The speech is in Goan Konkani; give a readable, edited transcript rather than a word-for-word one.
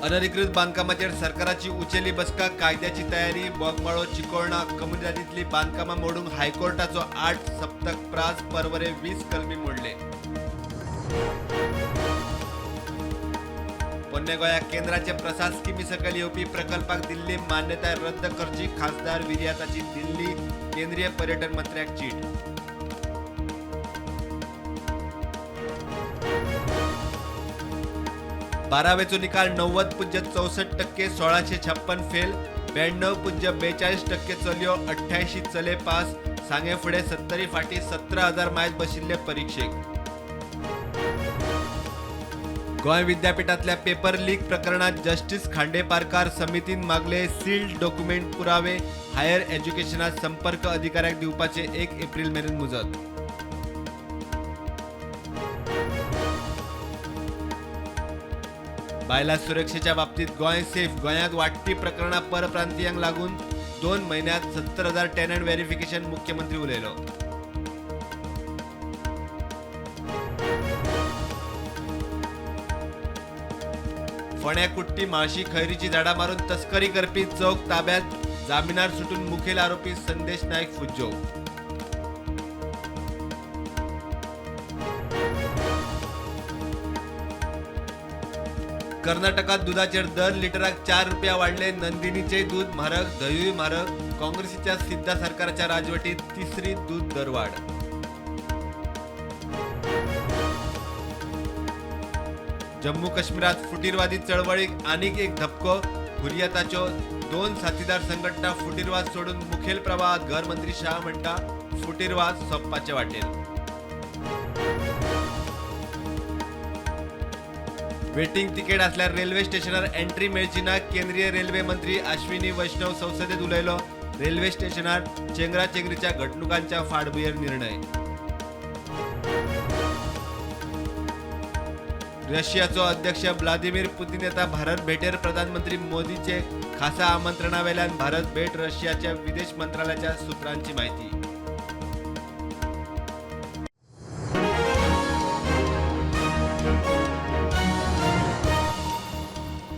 अनधिकृत बांदकामाचेर सरकाराची उचेली बसका. कायद्याची तयारी. बोगमाळो चिकोळणा कम्युनिदादींतली बांदकामां मोडूंक हायकोर्टाचो 8 सप्तक प्रास. पर्वरे 20 कलमी मोडले. पोन्ने गोंया केंद्राचे प्रसाद स्किमी सकयल येवपी प्रकल्पाक दिल्ली मान्यताय रद्द करची. खासदार विरियाताची दिल्ली केंद्रीय पर्यटन मंत्र्याक चीट. बारावेचो निकाल 90.64%, 1656 फेल. 92.42% चलयो, 88 चले पास. सांगे फुडें सत्तरी फाटी 17,000 मायज बशिल्ले परिक्षेक. गोंय विद्यापीठांतल्या पेपर लीक प्रकरणात जस्टीस खांडेपारकार समितीन मागले सील्ड डॉक्युमेंट पुरावे. हायर एज्युकेशनात संपर्क अधिकाऱ्याक दिवपाचे 1 एप्रिल मेरेन मुजत. बायलां सुरक्षेच्या बाबतीत गोंय सेफ. गोंयांत वाडटी प्रकरणां परप्रांतीयांक लागून. 2 म्हयन्यांत 70,000 टेनंट व्हेरिफिकेशन. मुख्यमंत्री उलयलो. फोंड्या कुट्टी म्हाळशी खैरीची झाडां मारून तस्करी करपी चौग ताब्यात. जामिनार सुटून मुखेल आरोपी संदेश नायक फुज्जो. कर्नाटकात दुधाचेर दर लिटराक 4 रुपया वाडले. नंदिनीचेय दूद म्हारग, धंयूय म्हारग. काँग्रेसीच्या सिद्धा सरकाराच्या राजवटीत तिसरी दूद दरवाड. जम्मू काश्मीरात फुटीरवादी चळवळीक आनीक एक धपको. हुरियताच्यो 2 साथीदार संघटना फुटीरवाद सोडून मुखेल प्रवाहात. घरमंत्री शाह म्हणटा फुटीरवाद सोंपपाचे वाटेर. वेटिंग तिकेट आसल्यार रेल्वे स्टेशनार एंट्री मेळची ना. केंद्रीय रेल्वे मंत्री अश्विनी वैष्णव संसदेत उलयलो. रेल्वे स्टेशनार चेंगराचेंगरीच्या घडणुकांच्या फाटभुंयेर निर्णय. रशियाचो अध्यक्ष व्लादिमीर पुतीन येता भारत भेटेर. प्रधानमंत्री मोदीचे खासा आमंत्रणावेल्यान भारत भेट. रशियाच्या विदेश मंत्रालयाच्या सूत्रांची माहिती.